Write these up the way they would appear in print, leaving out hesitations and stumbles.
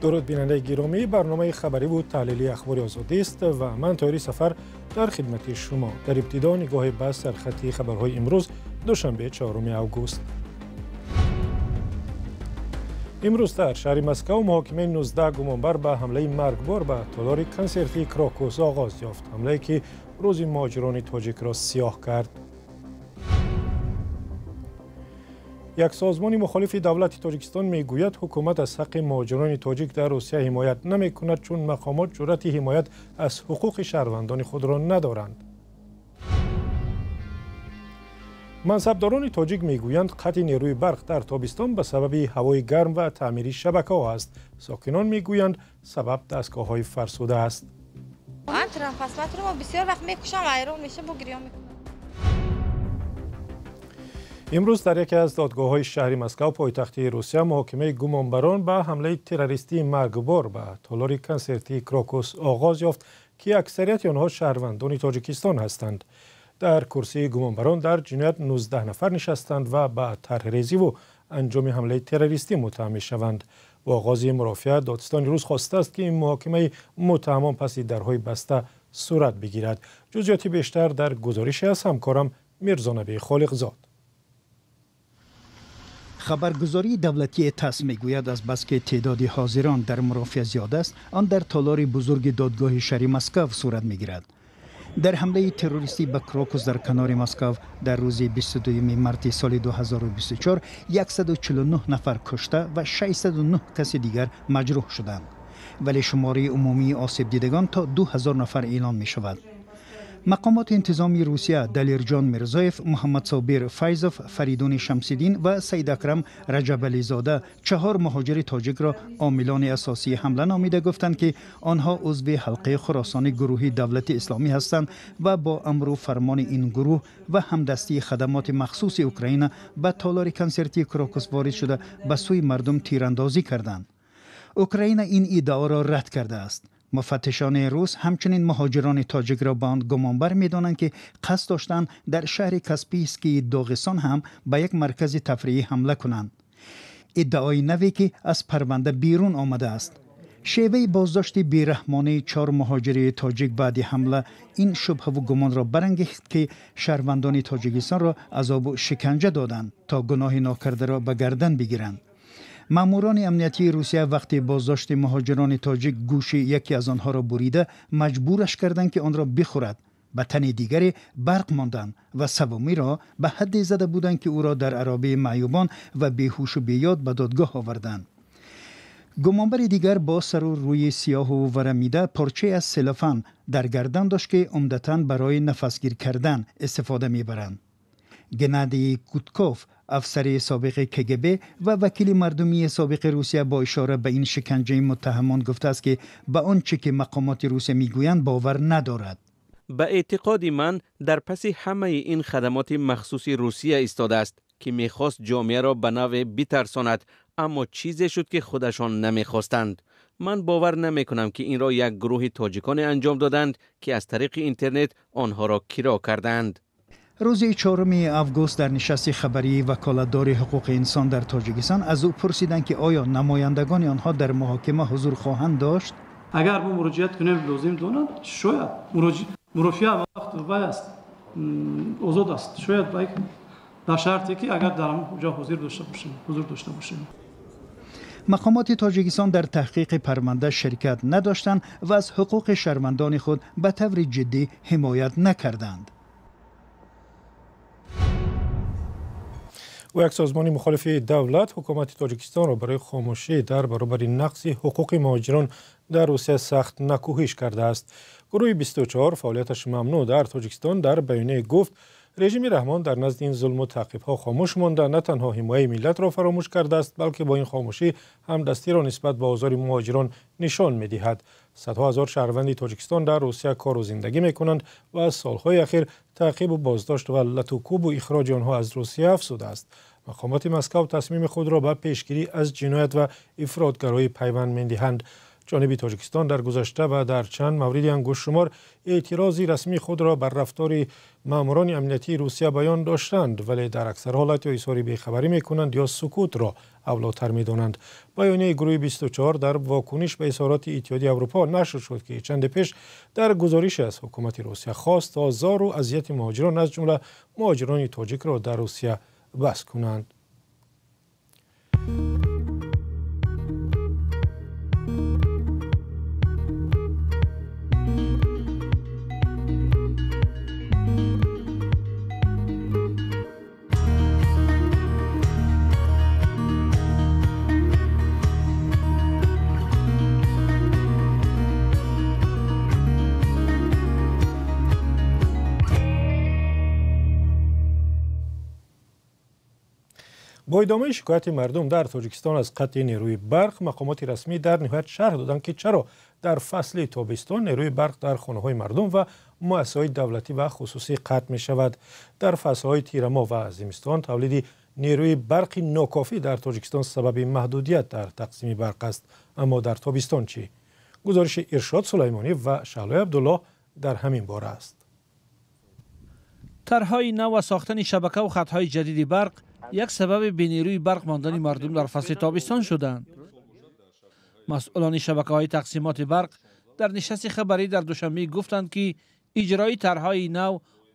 Дуруд бинандаи гиромӣ, барномаи хабариву таҳлилии Ахбори Озодист ва ман Тоҳири Сафар дар хидмати шумо. Дар ибтидо нигоҳе ба сархати хабарҳои имрӯз, душанбе 4 август. Имрӯз дар шаҳри Москав муҳокимаи 19 гумонбар ба ҳамлаи маргбор ба толори консертии Крокус оғоз ёфт. Ҳамлае ки рӯзи муҳоҷирони тоҷикро сиёҳ кард. Як созмони мухолифи давлати Тоҷикистон мегӯяд, ҳукумат аз ҳаққи муҳоҷирони тоҷик дар Русия ҳимоят намекунад, чун мақомот ҷуръати ҳимоят аз ҳуқуқи шаҳрвандони худро надоранд. Мансабдорони тоҷик мегӯянд, қатъи нерӯи барқ дар тобистон ба сабаби ҳавои гарм ва таъмири шабакаҳо аст. Сокинон мегӯянд, сабаб дастгоҳҳои фарсуда аст. Имрӯз дар яке аз додгоҳҳои шаҳри Москав, пойтахти Русия, муҳокимаи гумонбарон ба ҳамлаи террористии маргбор ба толори консертии Крокус оғоз ёфт, ки аксарияти онҳо шаҳрвандони Тоҷикистон ҳастанд. Дар курсии гумонбарон дар ҷиноят 19 нафар нишастанд ва ба тарҳрезиву анҷоми ҳамлаи террористӣ муттаҳам мешаванд. Бо оғози мурофиа додистони рус хостааст, ки муҳокимаи муттаҳамон паси дарҳои баста сурат бигирад. Ҷузъиёти бештар дар гузорише аз ҳамкорам Мирзонаби Холиқзод. Хабаргузории давлатии ТАСС мегӯяд, аз бас ки теъдоди ҳозирон дар мурофиа зиёд аст, он дар толори бузурги додгоҳи шаҳри Москав сурат мегирад. Дар ҳамлаи террористӣ ба Крокус дар канори Москав дар рӯзи 22 марти соли 2024 149 нафар кушта ва 609 каси дигар маҷрӯҳ шуданд. Вале шумораи умумии осебдидагон то 2000 нафар эълон мешавад. Мақомоти интизомии Русия Далерҷон Мирзоев, Муҳаммадсобир Файзов, Фаридуни Шамсиддин ва Саидакрам Раҷабализода, чаҳор муҳоҷири тоҷикро омилони асосии ҳамла номида гуфтанд, ки онҳо узви ҳалқаи Хуросони гурӯҳи Давлати Исломӣ ҳастанд ва бо амру фармони ин гурӯҳ ва ҳамдастии хадамоти махсуси Украина ба толори консертии Крокус ворид шуда ба сӯи мардум тирандозӣ карданд. Украина ин иддаоро рад кардааст. Муфаттишони рус ҳамчунин муҳоҷирони тоҷикро ба он гумонбар медонанд, ки қасд доштанд дар шаҳри Каспийскии Доғистон ҳам ба як маркази тафриҳӣ ҳамла кунанд. Иддаои наве, ки аз парванда берун омадааст. Шеваи боздошти бераҳмонаи чор муҳоҷири тоҷик баъди ҳамла ин шубҳаву гумонро барангехт, ки шаҳрвандони Тоҷикистонро азобу шиканҷа доданд, то гуноҳи нокардаро ба гардан бигиранд. Маъмурони амниятии Русия вақти боздошти муҳоҷирони тоҷик гӯши яке аз онҳоро бурида маҷбураш карданд, ки онро бихӯрад. Ба тани дигаре барқ монданд ва саввумиро ба ҳадде зада буданд, ки ӯро дар аробаи маъюбон ва беҳушу беёд ба додгоҳ оварданд. Гумонбари дигар бо сару рӯи сиёҳу варамида порчае аз селофан дар гардан дошт, ки умдатан барои нафасгир кардан истифода мебаранд. Геннадий Кутков, афсари собиқи КГБ ва вакили мардумии собиқи Русия, бо ишора ба ин шиканҷаи муттаҳамон гуфтааст, ки ба он чӣ ки мақомоти Русия мегӯянд, бовар надорад. Ба эътиқоди ман, дар паси ҳамаи ин хадамоти махсуси Русия истодааст, ки мехост ҷомеаро ба навъе битарсонад, аммо чизе шуд, ки худашон намехостанд. Ман бовар намекунам, ки инро як гурӯҳи тоҷиконе анҷом доданд, ки аз тариқи интернет онҳоро киро кардаанд. Рӯзи 4 август дар нишасти хабарии ваколатдори ҳуқуқи инсон дар Тоҷикистон аз ӯ пурсиданд, ки оё намояндагони онҳо дар муҳокима ҳузур хоҳанд дошт. Агар мо муроҷиат кунем, лозим донад, шояд мурофиа вақт вай аст, озод аст, шояд дар шарте ки агар дар ҷо ҳузур дошта бошем. Мақомоти Тоҷикистон дар таҳқиқи парванда ширкат надоштанд ва аз ҳуқуқи шаҳрвандони худ ба таври ҷиддӣ ҳимоят накарданд. Ва як созмони мухолифи давлат ҳукумати Тоҷикистонро барои хомӯшӣ дар баробари нақси ҳуқуқи муҳоҷирон дар Русия сахт накӯҳиш кардааст. Гурӯҳи 24 фаъолияташ мамнӯъ дар Тоҷикистон дар баёнияе гуфт, режими Раҳмон дар назди ин зулму таъқибҳо хомӯш монда, на танҳо ҳимояи миллатро фаромӯш кардааст, балки бо ин хомӯшӣ ҳамдастиро нисбат ба озори муҳоҷирон нишон медиҳад. Садҳо ҳазор шаҳрванди Тоҷикистон дар Русия кору зиндагӣ мекунанд ва аз солҳои ахир таъқибу боздошт ва латукӯбу ихроҷи онҳо аз Русия афзудааст. Мақомоти Москав тасмими худро ба пешгирӣ аз ҷиноят ва ифротгароӣ пайванд медиҳанд. Ҷониби Тоҷикистон дар гузашта ва дар чанд мавриди ангуштшумор эътирози расмии худро бар рафтори маъмурони амниятии Русия баён доштанд, вале дар аксар ҳолат ё изҳори бехабарӣ мекунанд ё сукутро авлотар медонанд. Баёнияи гурӯҳи 24 дар вокуниш ба изҳороти Иттиҳоди Аврупо нашр шуд, ки чанде пеш дар гузорише аз ҳукумати Русия хост озору азияти муҳоҷирон, аз ҷумла муҳоҷирони тоҷикро дар Русия бас кунанд. Бо идомаи шикояти мардум дар Тоҷикистон аз қатъи нерӯи барқ, мақомоти расмӣ дар ниҳоят шарҳ доданд, ки чаро дар фасли тобистон нерӯи барқ дар хонаҳои мардум ва муассисаҳои давлатӣ ва хусусӣ қатъ мешавад. Дар фаслҳои тирамоҳ ва зимистон тавлиди нерӯи барқи нокофӣ дар Тоҷикистон сабаби маҳдудият дар тақсими барқ аст. Аммо дар тобистон чӣ? Гузориши Иршод Сулаймонӣ ва Шаҳлои Абдуллоҳ дар ҳамин бора аст. Тарҳҳои нав ва сохтани шабака ва хатҳои ҷадиди барқ як сабаби бенерӯи барқ мондани мардум дар фасли тобистон шуданд. Масъулони шабакаҳои тақсимоти барқ дар нишасти хабарӣ дар Душанбе гуфтанд, ки иҷрои тарҳҳои нав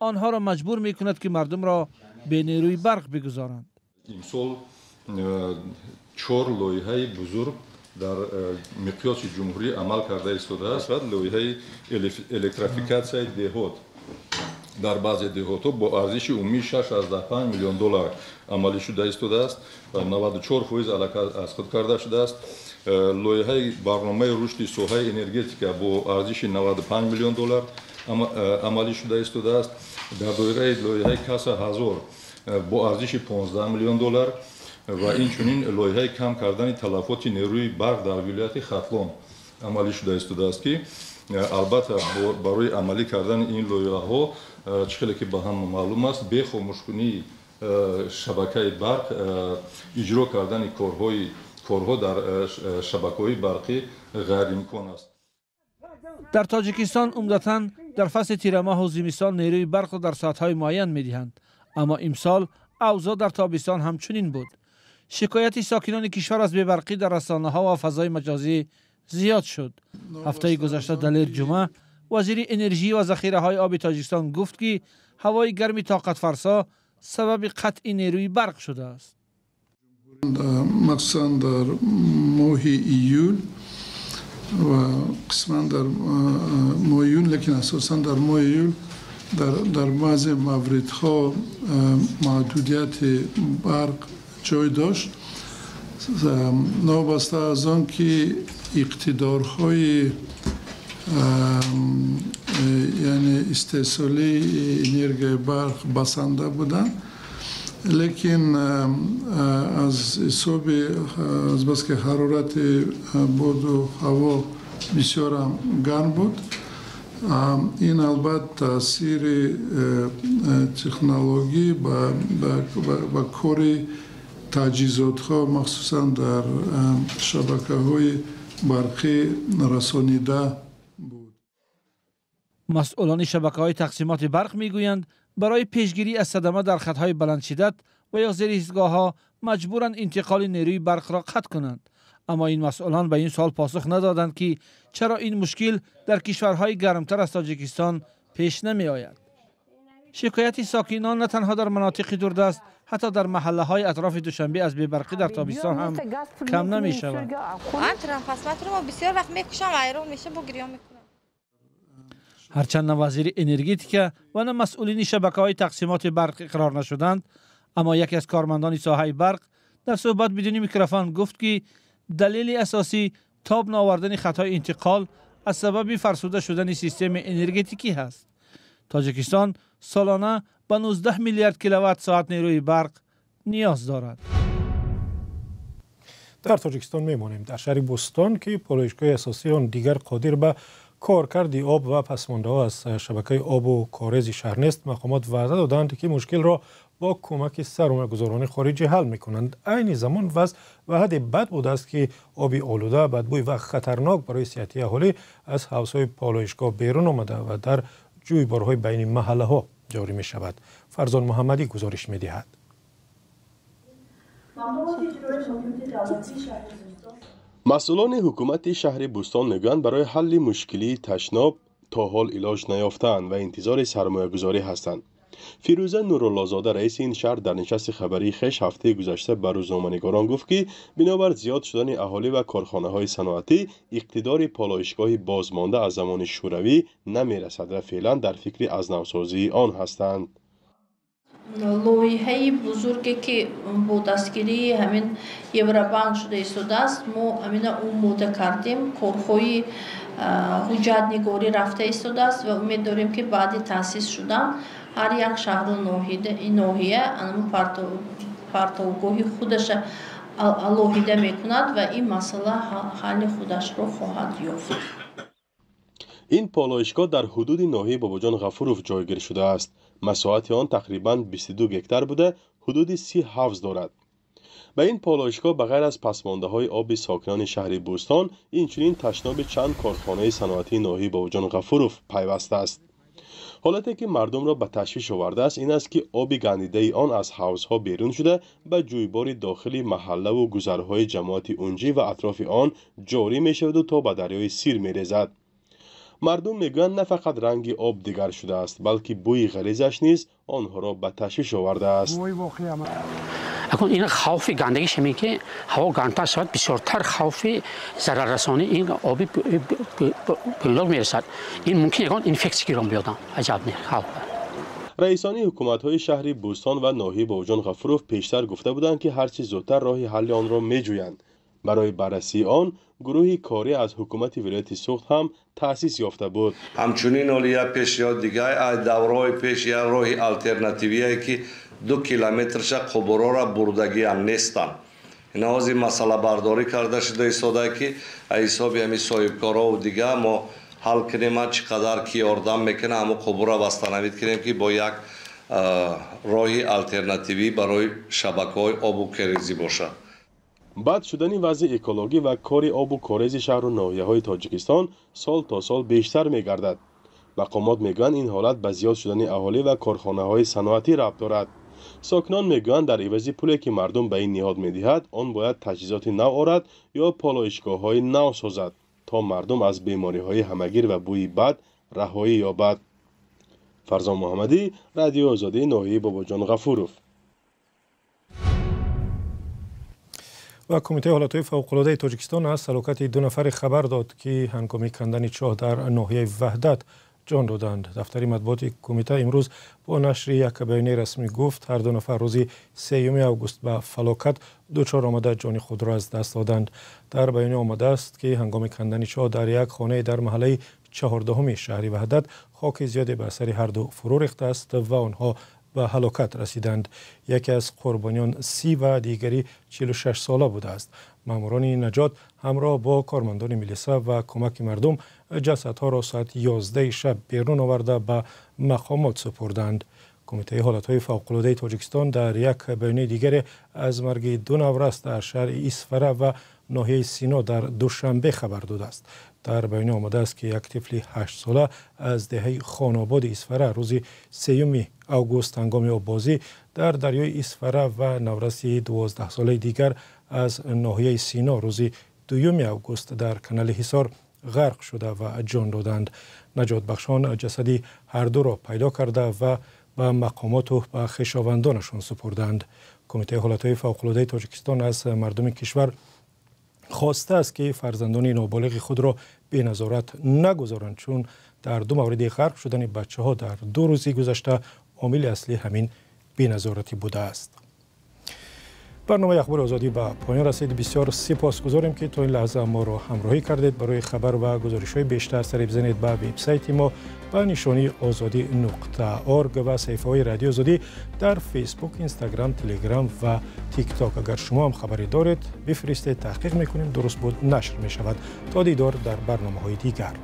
онҳоро маҷбур мекунад, ки мардумро бенерӯи барқ бигузоранд. Имсол 4 лоиҳаи бузург дар миқёси ҷумҳурӣ амал карда истодааст. Лоиҳаи электрификатсияи деҳот дар баъзе деҳотҳо бо арзиши умумии 6,5 миллион доллар амалӣ шуда истодааст, 94% аллакай аз худ карда шудааст. Лоиҳаи барномаи рушди соҳаи энергетика бо арзиши 95 миллион доллар амалӣ шуда истодааст. Дар доираи лоиҳаи каса 1000 бо арзиши 15 миллион доллар ва инчунин лоиҳаи кам кардани талафоти нерӯи барқ дар вилояти Хатлон амалӣ шуда истодааст, ки албатта барои амалӣ кардани ин лоиҳаҳо чӣ хеле ки ба ҳама маълум аст, бехомӯшкунии шабакаи барқ, иҷро кардани корҳо дар шабакаҳои барқӣ ғайриимкон аст. Дар Тоҷикистон умдатан дар фасли тирамоҳу зимистон нерӯи барқро дар соатҳои муайян медиҳанд, аммо имсол авзоъ дар тобистон ҳамчунин буд. Шикояти сокинони кишвар аз бебарқӣ дар расонаҳо ва фазои маҷозӣ зиёд шуд. Ҳафтаи гузашта Далер Ҷума, вазири энержӣ ва захираҳои оби Тоҷикистон, гуфт, ки ҳавои гарми тоқатфарсо сабаби қатъи нерӯи барқ шудааст. Махсусан дар моҳи июл ва қисман дар моҳи июн, лекин асосан дар моҳи июл дар баъзе мавридҳо маҳдудияти барқ ҷой дошт. Новобаста аз он ки иқтидорҳои яъне истеҳсолии энергияи барқ басанда буданд, лекин аз ҳисоби азбаски ҳарорати боду ҳаво бисёрам гарм буд, ин албатта таъсири технологӣ ба кори таҷҳизотҳо, махсусан дар шабакаҳои барқӣ расонида буд. Масъулони шабакаҳои тақсимоти барқ мегӯянд, барои пешгирӣ аз садама дар хатҳои баландшиддат ва ё зери истгоҳҳо маҷбуранд интиқоли нерӯи барқро қатъ кунанд. Аммо ин масъулон ба ин суол посух надоданд, ки чаро ин мушкил дар кишварҳои гармтар аз Тоҷикистон пеш намеояд. Шикояти сокинон на танҳо дар манотиқи дурдаст, ҳатто дар маҳаллаҳои атрофи Душанбе аз бебарқӣ дар тобистон ҳам кам намешавад. Ҳарчанд на вазири энергетика ва на масъулини шабакаҳои тақсимоти барқ иқрор нашуданд, аммо яке аз кормандони соҳаи барқ дар суҳбат бидуни микрофон гуфт, ки далели асосӣ тоб наовардани хатҳои интиқол аз сабаби фарсуда шудани системаи энергетикӣ ҳаст. Тоҷикистон солона ба 19 миллиард киловатт соат нерӯи барқ ниёз дорад. Дар Тоҷикистон мемонем. Дар шаҳри Бӯстон, ки полоишгоҳи асосии он дигар қодир ба коркарди об ва пасмондаҳо аз шабакаи обу корези шаҳр нест, мақомот ваъда доданд, ки мушкилро бо кӯмаки сармоягузорони хориҷӣ ҳал мекунанд. Айни замон вазъ ба ҳадди бад будааст, ки оби олуда, бадбӯй ва хатарнок барои сиҳатии аҳолӣ аз ҳавзҳои полоишгоҳ берун омада ва дар ҷӯйборҳои байни маҳаллаҳо ҷорӣ мешавад. Фарзон Муҳаммадӣ гузориш медиҳад. Масъулони ҳукумати шаҳри Бӯстон мегӯянд, барои ҳалли мушкилии ташноб то ҳол илоҷ наёфтаанд ва интизори сармоягузорӣ ҳастанд. Фирӯза Нуруллозода, раиси ин шаҳр, дар нишасти хабарии хеш ҳафтаи гузашта ба рӯзноманигорон гуфт, ки бинобар зиёд шудани аҳолӣ ва корхонаҳои саноатӣ, иқтидори полоишгоҳи бозмонда аз замони шӯравӣ намерасад ва феълан дар фикри аз навсозии он ҳастанд. Лоиҳаи бузурге, ки бо дастгирии ҳамин Евробанк шуда истодааст, мо ҳамина омода кардем. Корҳои ҳуҷҷатнигорӣ рафта истодааст ва умед дорем, ки баъди таъсис шудан ҳар як шаҳру ноҳия партовгоҳи худаша алоҳида мекунад ва ин масъала ҳалли худашро хоҳад ёфт. Ин полоишгоҳ дар ҳудуди ноҳияи Бобоҷон Ғафуров ҷойгир шудааст. Масоҳати он тақрибан 22 гектар буда, ҳудуди 30 ҳавз дорад. Ба ин полоишгоҳ ба ғайр аз пасмондаҳои оби сокинони шаҳри Бӯстон, инчунин ташноби чанд корхонаи саноатии ноҳияи Бобоҷон Ғафуров пайваста аст. Ҳолате ки мардумро ба ташвиш овардааст ин аст, ки оби гандидаи он аз ҳавзҳо берун шуда ба ҷӯйбори дохили маҳаллаву гузарҳои ҷамоати Унҷӣ ва атрофи он ҷорӣ мешаваду то ба дарёи Сир мерезад. Мардум мегӯянд, на фақат ранги об дигар шудааст, балки бӯи ғализаш низ онҳоро ба ташвиш овардааст. Акун ин хавфи гандагиш ҳамин, ки ҳаво гандтар шавад, бисёртар хавфи зараррасонии ин оби бӯйнок мерасад. Ин мумкин ягон инфексия гирон биёдам. Аҷаб не хавф. Раисони ҳукуматҳои шаҳри Бӯстон ва ноҳияи Бобоҷон Ғафуров пештар гуфта буданд, ки ҳарчи зудтар роҳи ҳалли онро меҷӯянд. Барои баррасии он гурӯҳи корӣ аз ҳукумати вилояти Суғд ҳам таъсис ёфта буд. Ҳамчунин ҳоли як пешниҳод дига, аз давраҳои пеш як роҳи алтернативие, ки 2 километрша қубурора бурдагиам нестанд. Ина ҳозир масъалабардорӣ карда шуда истода, ки аз ҳисоби ҳамин соҳибкорову дига мо ҳал кунем, чӣ қадар ки ёрдам мекунад, ҳамон қубурро восстановить кунем, ки бо як роҳи алтернативӣ барои шабакаҳои обу керезӣ бошад. Бад шудани вазъи экологӣ ва кори обу корези шаҳру ноҳияҳои Тоҷикистон сол то сол бештар мегардад. Мақомот мегӯянд, ин ҳолат ба зиёд шудани аҳолӣ ва корхонаҳои саноатӣ рабт дорад. Сокинон мегӯянд, дар ивази пуле, ки мардум ба ин ниҳод медиҳад, он бояд таҷҳизоти нав орад ё полоишгоҳҳои нав созад, то мардум аз бемориҳои ҳамагир ва бӯи бад раҳоӣ ёбад. Фарзон Муҳаммадӣ, Радиои Озодӣ, ноҳияи Бобоҷон Ғафуров. Ва Кумитаи ҳолатҳои фавқулодаи Тоҷикистон аз ҳалокати 2 нафаре хабар дод, ки ҳангоми кандани чоҳ дар ноҳияи Ваҳдат ҷон доданд. Дафтари матбуоти кумита имрӯз бо нашри як баёнияи расмӣ гуфт, ҳар 2 нафар рӯзи 3 август ба фалокат дучор омада ҷони худро аз даст доданд. Дар баёния омадааст, ки ҳангоми кандани чоҳ дар як хонае дар маҳаллаи 14 шаҳри Ваҳдат хоки зиёде ба сари ҳар ду фурӯ рехтааст ва онҳо ба ҳалокат расиданд. Яке аз қурбониён 30 ва дигари 46 сола будааст. Маъмурони наҷот ҳамроҳ бо кормандони милиса ва кӯмаки мардум ҷасадҳоро соати 11 шаб берун оварда ба мақомот супурданд. Кумитаи ҳолатҳои фавқулодаи Тоҷикистон дар як баёнияи дигаре аз марги 2 наврас дар шаҳри Исфара ва ноҳияи Сино дар Душанбе хабар додааст. Дар баёния омадааст, ки як тифли 8сола аз деҳаи Хонободи Исфара рӯзи 3 август ҳангоми оббозӣ дар дарёи Исфара ва навраси 12солаи дигар аз ноҳияи Сино рӯзи 2 август дар канали Ҳисор ғарқ шуда ва ҷон доданд. Наҷотбахшон ҷасади ҳар дуро пайдо карда ва ба мақомоту ба хешовандонашон супурданд. Кумитаи ҳолатҳои фавқулодаи Тоҷикистон аз мардуми кишвар хостааст, ки фарзандони ноболиғи худро беназорат нагузоранд, чун дар 2 мавриди ғарқ шудани бачаҳо дар 2 рӯзи гузашта омили аслӣ ҳамин беназоратӣ будааст. Барномаи Ахбори Озодӣ ба поён расид. Бисёр сипосгузорем, ки то ин лаҳза моро ҳамроҳӣ кардед. Барои хабар ва гузоришҳои бештар сари бизанед ба вебсайти мо ба нишонии озодӣ.org ва саҳифаҳои Радиои Озодӣ дар Фейсбук, Инстаграм, Телеграм ва Тикток. Агар шумо ҳам хабаре доред, бифиристед, таҳқиқ мекунем, дуруст буд нашр мешавад. То дидор дар барномаҳои дигар.